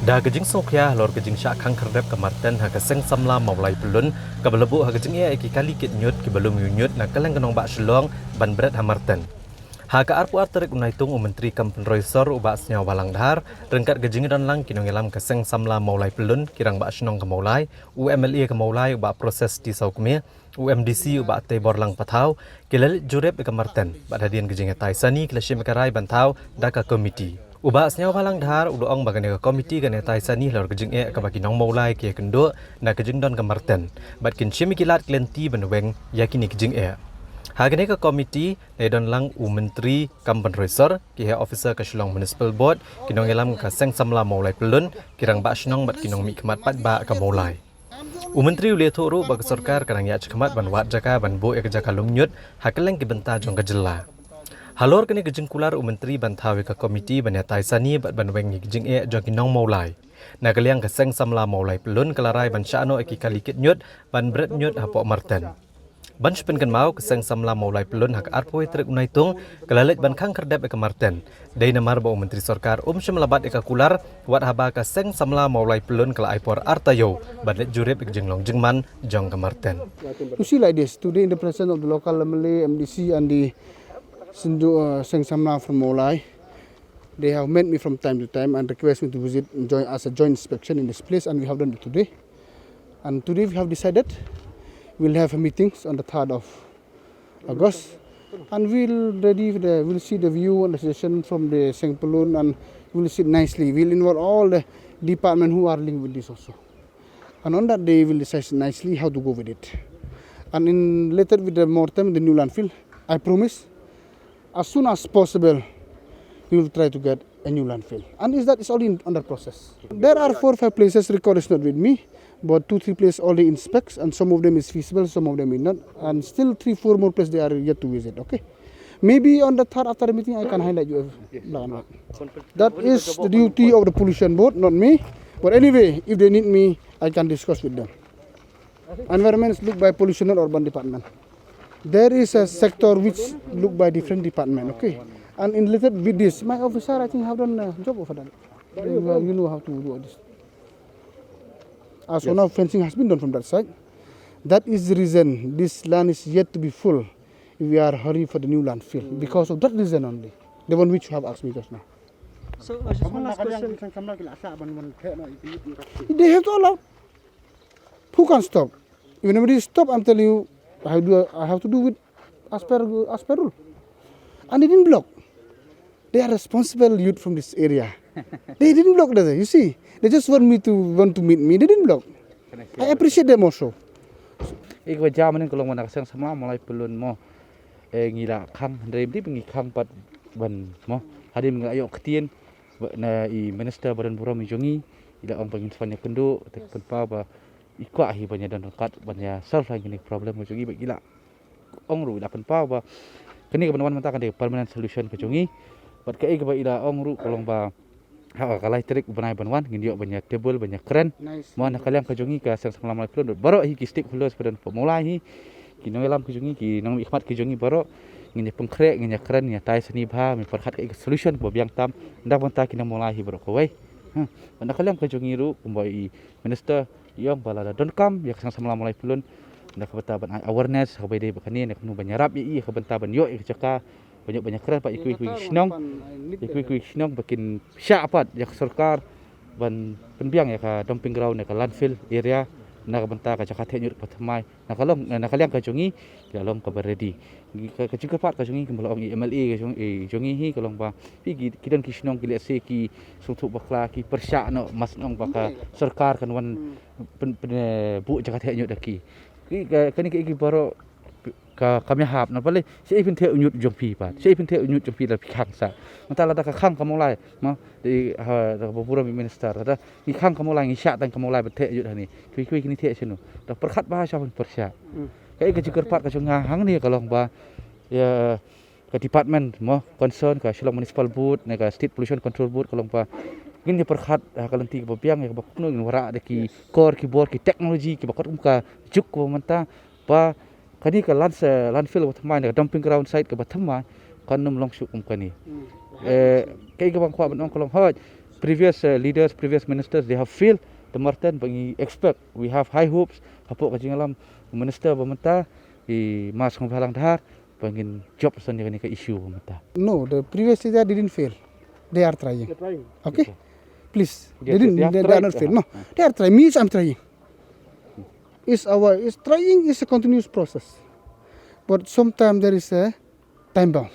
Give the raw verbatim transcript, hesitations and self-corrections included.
Da ka jingsngewkhia halor ka jingshah khang khyrdep ka Marten ha ka Seng Samla Mawlai Pyllun, kaba la buh ha ka jingeh ïa ki kali kit ñiut kiba lum ïa u ñiut na kylleng ka nongbah Shillong ban bret ha Marten. Ha ka arphew ar tarik u Naitung, u Myntri kam pynroi sor u Bah Sniawbhalang Dhar, ryngkat ka jingdon lang ki nongïalam ka Seng Samla Mawlai Pyllun, ki rangbah shnong ka Mawlai, u M L A ka Mawlai u Bah Proses T Sawkmie, u M D C u Bah Teiborlang Pathaw, ki la leit jurip ïa ka Marten, bad hadien ka jingïatai sani ki la shim ïa ka rai ban thaw da ka komiti. U Bah Sniawbhalang Dhar u la ong ba kane ka komiti kan ïatai sani halor ka jingeh kaba ki nong Mawlai ki ïakynduh na ka jingdon ka Marten, bad kin shim ïa ki lad ki lynti ban weng ïa kine ki jingeh. Ha kane ka komiti la don lang u Myntri kam pynroi sor, ki heh officer ka Shillong Municipal Board, ki nongïalam ka Seng Samla Mawlai Pyllun, ki rangbah shnong bad ki nongmihkhmat paidbah ka Mawlai. U Myntri u la ïathuh ruh ba ka sorkar ka dang ïaid shakhmat ban wad jaka ban buh ïa ka jaka lum ñiut ha kylleng ki bynta jong ka jylla. Halor kane ka jingkular u Myntri ban thaw ïa ka komiti ban ïatai sani bad ban weng ïa ka jingeh jong ki nong Mawlai, na ka liang ka Seng Samla Mawlai Pyllun ka la rai ban shah noh ïa ki kali kit ñiut ban bret ñiut hapoh Marten. Ban shu pynkynmaw, ka Seng Samla Mawlai Pyllun ha ka arphew tarik u Naitung ka la leit ban khang khyrdep ïa ka Marten. Dei namar ba u Myntri Sorkar um shym la bat ïa ka kular, wat haba ka Seng Samla Mawlai Pyllun ka la ai por ar taïew ban leit jurip ïa ka jinglong jingman jong ka Marten. You see, like this, today in the presence of the local M L A, M D C and the Sindhu, uh, Seng Samla from Mawlai, they have met me from time to time and request me to visit join, as a joint inspection in this place, and we have done it today. And today we have decided we'll have a meetings on the third of August, and we'll ready the, we'll see the view and the suggestion from the Seng Pyllun, and we'll sit nicely. We'll involve all the department who are linked with this also. And on that day, we'll decide nicely how to go with it. And in later with the mortem, the new landfill, I promise, as soon as possible, we will try to get a new landfill. And is that is already in, under process. There are four, five places, record is not with me, but two, three places already inspects, and some of them is feasible, some of them is not, and still three, four more places they are yet to visit, okay? Maybe on the third after the meeting, I can highlight you everything. That is the duty of the pollution board, not me. But anyway, if they need me, I can discuss with them. Environment is looked by pollution and urban department. There is a sector which looked by different department, okay? And in related with this, my officer, I think, have done a job over there. You know, you know how to do all this. As for now, fencing has been done from that side. That is the reason this land is yet to be full. We are hurry for the new landfill because of that reason only. The one which you have asked me just now. So, uh, just one last question. They have to allow. Who can stop? If anybody stop, I'm telling you, I have to, I have to do with as per, as per rule. And they didn't block. They are responsible youth from this area. They didn't block, does it? You see, they just want me to, want to meet me. They didn't block. I appreciate them also. Ïa kaba jia mynnin ka long ba na ka Seng Samla Mawlai Pyllun mo, eh, ngi la khang, hynrei ym dei ba ngi khang pat ban mo. Hadien ba ngi la ïoh ktien na i minister ba don burom i jong ngi, i la ong ba ngin sa ïakynduh, te pynpaw ba i kwah hi ban ïadon ryngkat ban ïa solve ïa kane ka problem ka jong ngi, bad i la ong ruh, i la pynpaw ba kane kaban wan mynta kan dei permanent solution ka jong ngi. Bad kaei kaba i la ong ruh ka long ba ha ka lai tarik u bnai ban wan ngin ïoh ban ïa table, ban ïa kren. Mo, na ka liang ka jong ngi ka Seng Samla Mawlai Pyllun, baroh hi ki stakeholders ba don hapoh Mawlai hi, ki nongïalam ka jong ngi, ki nongmihkhmat ka jong ngi baroh, ngin ïa pynkhreh, ngin ïa kren, ngin ïa tai sani bha, ngin pyrkhat kaei ka solution kaba biang tam na ka bynta ki nong Mawlai hi baroh kawei. Ha, bad na ka liang ka jong ngi ruh kumba i minister i ong ba lada donkam ïa ka Seng Samla Mawlai Pyllun, na ka bynta ban ai awareness ha kaba ïadei bad kane, na kumno ban ïarap ïa i ha ka bynta ban ïoh ïa ka jaka ban ïoh ban ïakren pat ïa kiwei kiwei ki shnong, ïa kiwei kiwei ki shnong ba kin shah pat ïa ka sorkar ban pynbiang ïa ka dumping ground, ïa ka landfill area, na ka bynta ka jaka theh ñiut kaba thymmai. Na ka long, na ka liang ka jong ngi, ka long kaba ready. Ka, ka jingkyrpad ka jong ngi, kumba la ong i M L A ka jong, i jong ngi hi, ka long ba phi ki, ki don ki shnong ki lehse ki sngewthuh bakla, ki pyrshah noh, mas nong ba ka sorkar kan wan pyn, pyn, eh, buh jaka theh ñiut da ki. Ki, ka, kane kaei ki baroh ka, kam ïahap na pale, shaei phin theh u ñiut jong phi pat, shaei phin theh u ñiut jong phi lada phi khang sah. Mynta lada ka khang ka Mawlai, mo, dei ha, da kaba burom i minister, lada ngi khang ka Mawlai, ngi shah tang ka Mawlai ban theh ñiut hangne, kiwei kiwei kin theh shano? Da pyrkhat bha sha ban pyrshah. Kaei ka jingkyrpad ka jong nga hangne ka long ba ïa ka department mo concern, ka Shillong Municipal Board ne ka State Pollution Control Board, ka long ba ngin ïa pyrkhat ha ka lynti kaba biang, ïa kaba kumno ngin wanrah da ki kor ki bor, ki technology kiba katkum ka juk kaba mynta, ba kane ka lands, eh, landfill kaba thymmai ne ka dumping ground site kaba thymmai kan ym long shuh kum kane. Eh, kaei kaba nga kwah ban ong ka long, hooid, previous uh, leaders, previous ministers, they have failed. Te marten ba ngi expect, we have high hopes hapoh ka jingïalam u minister ba mynta, i Mas Shangbhalang Dhar, ba ngin jop san ïa kane ka issue ba mynta. No, the previous leader didn't fail. They are trying. They're trying. Okay? Please. Yes, they didn't. they have They, they tried. are not fail. Uh-huh. No, they are trying. Me, I'm trying. It's our. It's trying is a continuous process. But sometimes there is a time bound.